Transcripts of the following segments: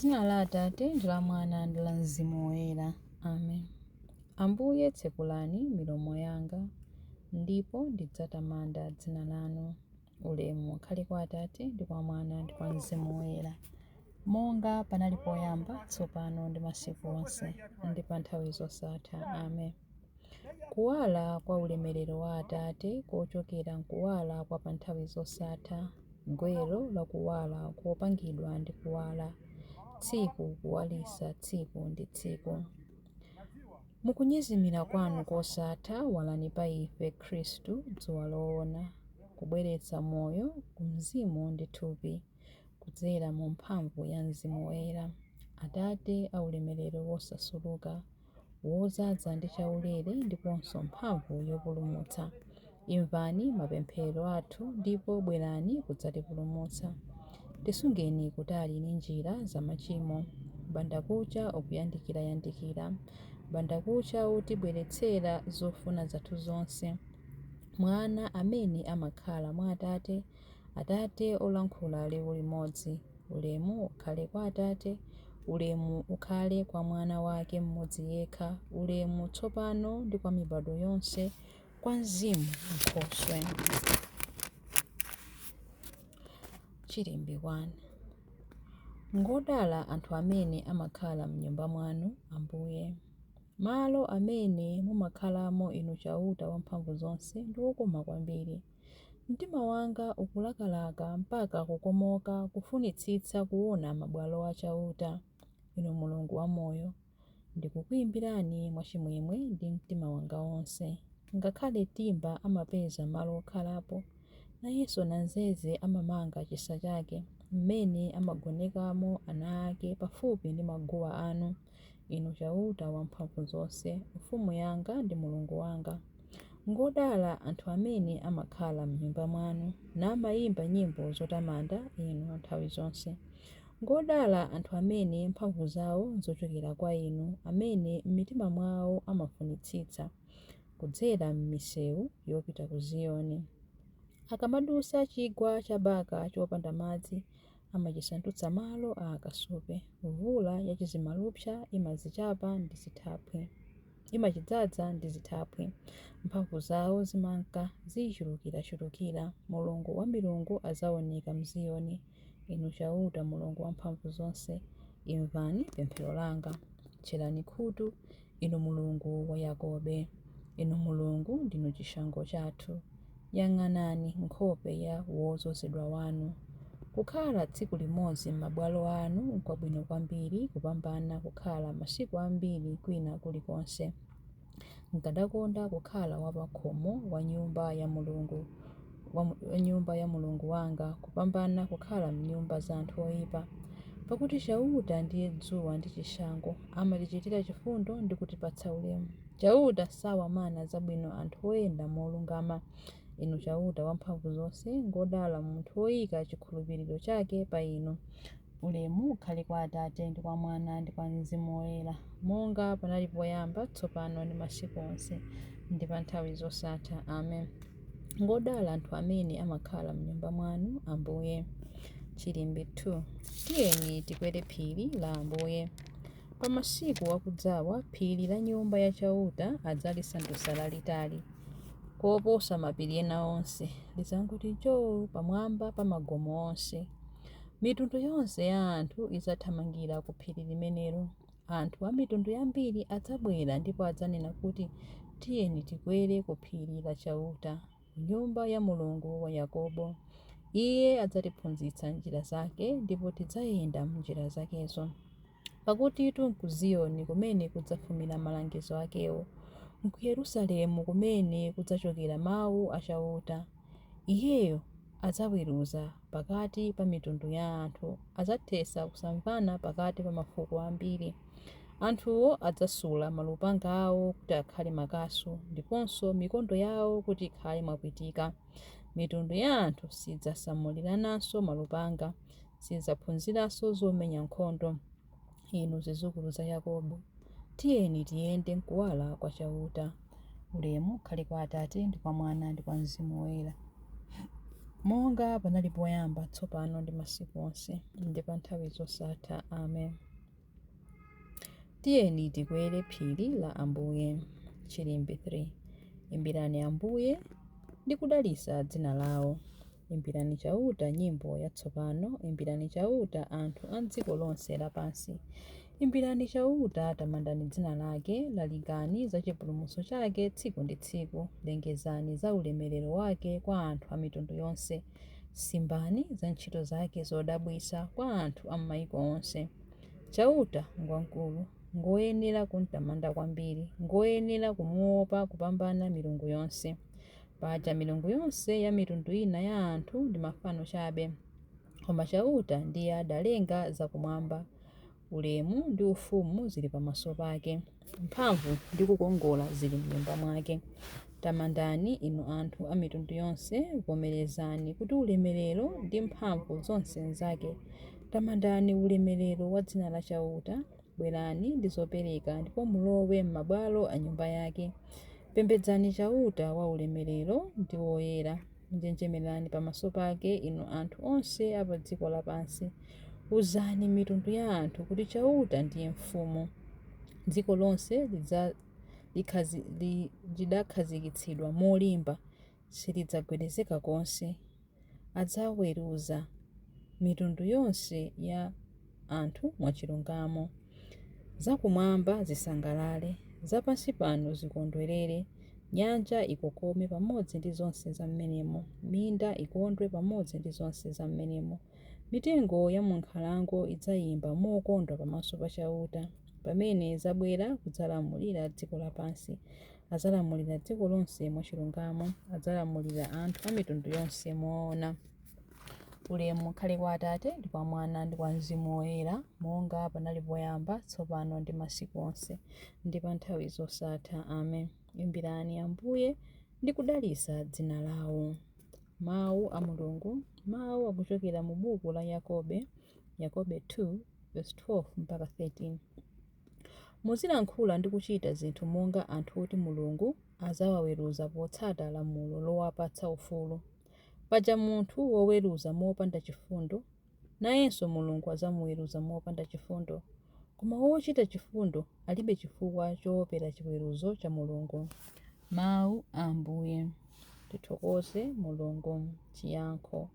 M'dzina la Atate, ndi la Mwana, ndi la Mzimu Woyera. Amen. Ambuye tsekulani milomo yanga, ndipo ndidzatamanda dzina lanu. Ulemu ukhale kwa Atate, ndi kwa Mwana, ndi kwa Mzimu Woyera, monga panali poyamba, tsopano ndi masiku onse, ndi pa nthawi zosatha. Amen. Kuwala kwa ulemerero wa Atate, kochokera m'kuwala kwa pa nthawi zosatha, gwero la kuwala kopangidwa ndi kuwala, tsiku kuwalitsa tsiku ndi tsiku. Mukunyezimira kwanu kosatha walani pa ife Khristu, dzuwa loona, kubweretsa moyo ku mzimu ndi thupi, kudzera mu mphamvu ya Mzimu Woyera. Atate a ulemerero wosasuluka, wodzaza ndi chaulere ndiponso mphamvu yopulumutsa. Imvani mapemphero athu ndipo bwerani kudzatipulumutsa. Tisungeni kutali ndi njira za machimo. Mbandakucha ukuyandikirayandikira, mbandakucha wotibweretsera zofuna zathu zonse. Mwana amene amakhala mwa Atate, Atate olankhula liwu limodzi. Ulemu ukhale kwa Atate, ulemu ukhale kwa Mwana wake mmodzi yekha, ulemu tsopano ndi kwa mibadwo yonse, kwa Mzimu Nkhoswe. Chilimbi 1. Ngodala anthu amene amakhala m'nyumba mwanu, Ambuye. Malo amene mumakhalamo Inu Chauta Wamphamvuzonse ndi okoma kwambiri. Mtima wanga ukulakalaka mpaka kukomoka kufunitsitsa kuwona mabwalo a Chauta. Inu Mulungu wamoyo, ndikukuimbirani mwachimwemwe ndi mtima wanga wonse. Ngakhale timba amapeza malo okhalapo, nayenso namzeze amamanga chisa chake, m'mene amagonekamo ana ake pafupi ndi maguwa anu. Inu Chauta Wamphamvuzonse, Mfumu yanga ndi Mulungu wanga. Ngodala anthu amene amakhala m'nyumba mwanu, namaimba nyimbo zotamanda Inu nthawi zonse. Ngodala anthu amene mphamvu zao nzochokera kwa Inu, amene m'mitima mwao amafunitsitsa kudzera m'miseu yopita ku Ziyoni. Akamadutsa chigwa cha Baka chopanda madzi, amachisandutsa malo a akasupe. Mvula yachizimalupsa imazichapa ndi zithaphwi, imachidzaza ndi zithaphwi. Mphamvu zao zimanka zichulukirachulukira. Mulungu wa milungu adzaoneka m'Ziyoni. Inu Chauta, Mulungu Wamphamvuzonse, imvani pemphero langa. Tcherani khutu, Inu Mulungu wa Yakobe. Inu Mulungu ndinu chishango chathu. Yang'anani nkhope ya wodzozedwa wanu. Kukhala tsiku limodzi m'mabwalo anu n'kwabwino kwambiri kupambana kukhala masiku ambiri kwina kulikonse. Nkadakonda kukhala wapakhomo wa nyumba ya Mulungu, wa nyumba ya Mulungu wanga, kupambana kukhala m'nyumba za anthu oipa. Pakuti Chauta ndiye dzuwa ndi chishango, amatichitira chifundo ndi kutipatsa ulemu. Chauta sawamana zabwino anthu oyenda molungama. Inu Chauta Wamphamvuzonse, ngwodala munthu woika chikhulupiriro chake pa Inu. Ulemu ukhale kwa Atate, ndi kwa Mwana, ndi kwa Mzimu Woyera, monga panali poyamba, tsopano, ndi masiku onse, ndi pa nthawi zosatha. Amen. Ngodala anthu amene amakhala m'nyumba mwanu, Ambuye. Chilimbi 2. Tiyeni tikwere phiri la Ambuye. Pa masiku akudzawa, phiri la Nyumba ya Chauta adzalisandutsa lalitali koposa mapiri ena onse, lidzangoti njoo pamwamba pa magomo onse. Mitundu yonse ya anthu idzathamangira ku phiri limenelo. Anthu a mitundu yambiri adzabwera ndipo adzanena kuti, Tiyeni tikwere ku phiri la Chauta, ku nyumba ya Mulungu wa Yakobo. Iye adzatiphunzitsa njira zake, ndipo tidzayenda m'njira zakezo. Pakutitu n'ku Ziyoni kumene kudzafumira malangizo akewo, n'ku Yerusalemu kumene kudzachokera mau a Chauta. Iyeyo adzaweruza pakati pa mitundu ya anthu, adzathetsa kusamvana pakati pa mafuko ambiri. Anthuwo adzasula malupanga ao kuti akhale makasu, ndiponso mikondo yao kuti ikhale mwakwitika. Mitundu ya anthu sidzasamulirananso malupanga, sidzaphunziranso zomenya nkhondo. Inu zidzukulu za Yakobo, tiyeni tiyende m'kuwala kwa Chauta. Ulemu ukhale kwa Atate, ndi kwa Mwana, ndi kwa Mzimu Woyera. Monga panali poyamba, tsopano ndi masiku onse, ndi pa nthawi zosatha. Amen. Tiyeni tikwere phiri la Ambuye. Chilimbi 3. Imbirani Ambuye ndi kudalitsa dzina lawo. Imbirani Chauta nyimbo yatsopano, imbirani Chauta anthu a m'dziko lonse lapansi. Imbirani Chauta, tamandani dzina lake, lalikani za chipulumutso chake tsiku ndi tsiku, lengezani za ulemerero wake kwa anthu a mitundu yonse, simbani za ntchito zake zodabwitsa kwa anthu a m'maiko onse. Chauta ngwamkulu, ngwoyenera kumtamanda kwambiri, ngwoyenera kumuopa kupambana milungu yonse. Paja milungu yonse ya mitundu ina ya anthu ndi mafano chabe, koma Chauta ndiye adalenga zakumwamba. Ulemu ndi ufumu zili pamaso pake, mphamvu ndi kukongola zili m'nyumba mwake. Tamandani, inu anthu a mitundu yonse, vomerezani kuti ulemerero ndi mphamvu zonse nzake. Tamandani ulemerero wa dzina la Chauta, bwerani ndi zopereka ndipo mulowe m'mabwalo a nyumba yake. Pembedzani Chauta waulemerero ndi woyera, njenjemerani pamaso pake, inu anthu onse a pa dziko lapansi. Uzani mitundu ya anthu kuti Chauta ndiye mfumu. Dziko lonse lidakhazikitsidwa molimba, silidzagwedezeka konse. Adzaweruza mitundu yonse ya anthu mwachilungamo. Zakumwamba zisangalale, zapansi pano zikondwerere, nyanja ikokome pamodzi ndi zonse za m'menemo, minda ikondwe pamodzi ndi zonse za m'menemo. Mitengo ya m'nkhalango idzayimba mokondwa pamaso pa Chauta, pamene adzabwera kudzalamulira dziko lapansi. Adzalamulira dziko lonse mwachilungamo, adzalamulira anthu a mitundu yonse moona. Ulemu ukhale kwa Atate, ndi kwa Mwana, ndi kwa Mzimu Woyera, monga panali poyamba, tsopano ndi masiku onse, ndi pa nthawi zosatha. Amen. Imbirani Ambuye ndi kudalitsa dzina lawo. Mawu a Mulungu. Mawu akuchokera mu buku la Yakobe, Yakobe 2, verse 12 mpaka 13. Muzilankhula ndi kuchita zinthu monga anthu oti Mulungu adzawaweruza potsata lamulo lowapatsa ufulu. Paja munthu woweruza mopanda chifundo, nayenso Mulungu adzamuweruza mopanda chifundo. Koma wochita chifundo alibe chifukwa choopera chiweruzo cha Mulungu. Mawu a Ambuye. Tithokoze Mulungu. Chiyankho.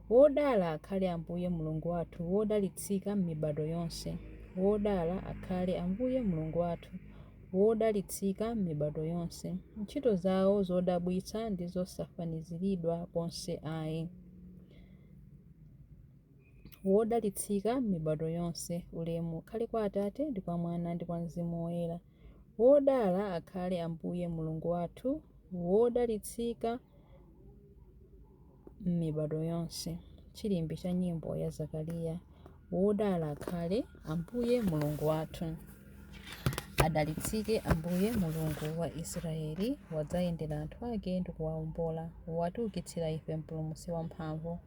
Wodala akhale Ambuye Mulungu wathu, wodalitsika m'mibado yonse. Wodala akhale Ambuye Mulungu wathu, wodalitsika m'mibado yonse. Ntchito zawo zodabwitsa ndi zosafaniziridwa konse ayi. Wodalitsika m'mibado yonse. Ulemu ukhale kwa Atate, ndi kwa Mwana, ndi kwa Mzimu Woyera. Wodala akhale Ambuye Mulungu wathu, wodalitsika m'mibado yonse. Chilimbi cha nyimbo ya Zakariya. Wodala akhale Ambuye Mulungu wathu. Adalitsike Ambuye Mulungu wa Israeli, wadzayendera anthu ake ndi kuwawombola. Watiukitsira ife Mpulumutsi wamphamvu,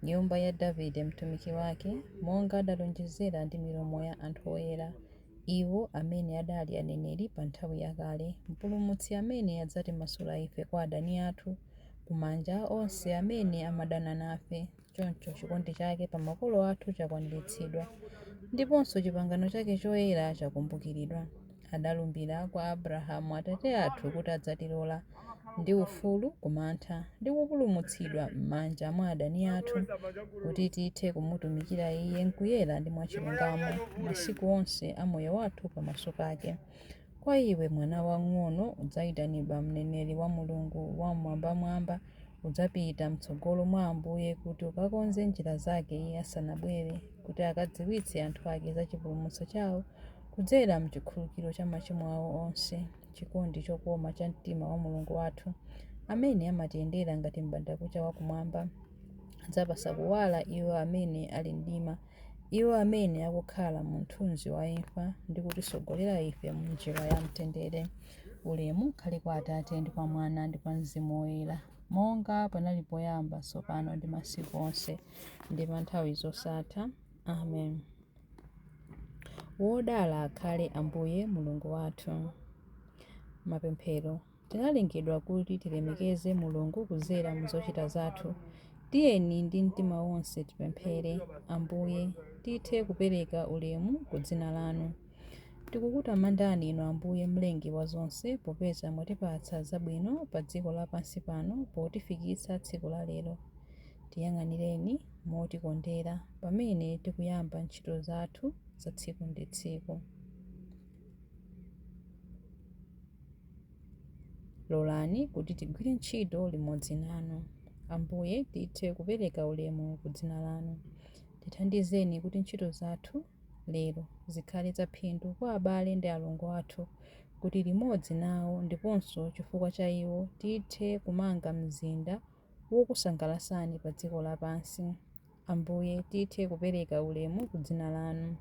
nyumba ya Davide mtumiki wake, monga adalonjezera ndi milomo ya anthu oyera, iwo amene adali aneneri pa nthawi yakale, Mpulumutsi amene adzatimasula ife kwa adani athu, ku manja a onse amene amadana nafe. Choncho chikondi chake pa makolo athu chakwaniritsidwa, ndiponso chipangano chake choyera chakumbukiridwa. Adalumbira kwa Abrahamu atate athu kuti adzatilola ndi ufulu ku mantha, ndi kupulumutsidwa m'manja mwa adani athu, kuti tithe kumutumikira Iye m'kuyera ndi mwachilungamo masiku onse a moyo wathu pamaso pake. Kwa iwe, mwana wamng'ono, udzayitanidwa mneneri wa Mulungu Wam'mwambamwamba. Udzapita m'tsogolo mwa Ambuye kuti ukakonze njira zake Iye asanabwere, kuti akadziwitse anthu ake za chipulumutso chawo kudzera m'chikhululukiro cha machimo awo onse, chikondi chokoma cha mtima wa Mulungu wathu, amene amatiyendera ngati m'bandakucha wakumwamba. Adzapatsa kuwala iwo amene ali mdima, iwo amene akukhala mu mthunzi wa imfa, ndi kutitsogolera ife m'njira ya mtendere. Ulemu ukhale kwa Atate, ndi kwa Mwana, ndi kwa Mzimu Woyera, monga panali poyamba, tsopano ndi masiku onse, ndi pa nthawi zosatha. Amen. Wodala akhale Ambuye Mulungu wathu. Mapemphero. Tinalengedwa kuti tilemekeze Mulungu kudzera mu zochita zathu. Tiyeni ndi mtima wonse tipemphere, Ambuye, tithe kupereka ulemu ku dzina lanu. Tikukutamandani Inu Ambuye Mlengi wa zonse, popeza mwatipatsa zabwino pa dziko lapansi pano potifikitsa tsiku la lero. Tiyang'anireni motikondera pamene tikuyamba ntchito zathu za tsiku ndi tsiku. Lolani kuti tigwire ntchito limodzi nanu, Ambuye, tithe kupereka ulemu ku dzina lanu. Tithandizeni kuti ntchito zathu lero zikhale zaphindu kwa abale ndi alongo athu, kuti limodzi nawo ndiponso chifukwa cha iwo tithe kumanga mzinda wokusangalatsani pa dziko lapansi. Ambuye, tithe kupereka ulemu ku dzina lanu.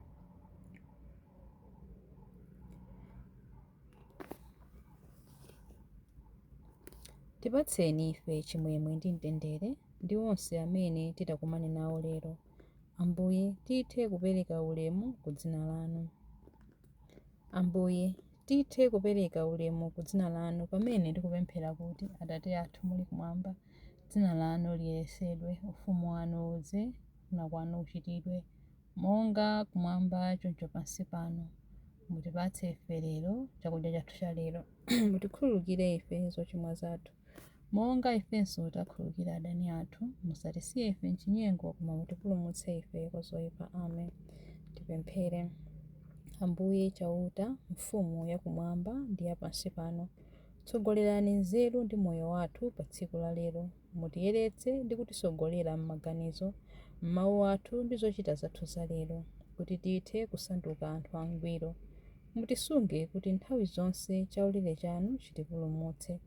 Tipatseni ife chimwemwe ndi mtendere ndi onse amene titakumane nawo lero. Ambuye, tithe kupereka ulemu ku dzina lanu. Ambuye, tithe kupereka ulemu ku dzina lanu pamene tikupemphera kuti, Atate athu muli kumwamba, dzina lanu liyeretsedwe, ufumu wanu udze, kufuna kwanu kuchitidwe, monga kumwamba choncho pansi pano. Mutipatse ife lero chakudya chathu cha lero. Mutikhululukire ife zochimwa zathu, monga ifenso takhululukira adani athu. Musatisiye ife m'chinyengo, koma mutipulumutse ife kwa zoyipa. Amen. Tipemphere. Ambuye Chauta, Mfumu ya kumwamba ndi ya pansi pano, tsogolerani nzeru ndi moyo wathu pa tsiku la lero. Mutiyeretse ndi kutitsogolera m'maganizo, m'mawu athu ndi zochita zathu za lero, kuti tithe kusanduka anthu angwiro. Mutisunge kuti nthawi zonse chaulere chanu chitipulumutse.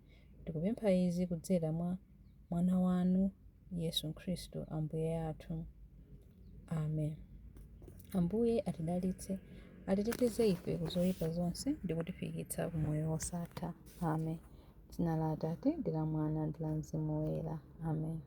Tikupempha izi kudzera mwa Mwana wanu Yesu Khristu Ambuye athu. Amen. Ambuye atidalitse, atiteteze ife ku zoyipa zonse ndi kutifikitsa ku moyo wosatha. Amen. Dzina la Atate ndi la Mwana ndi la Mzimu Woyera. Amen.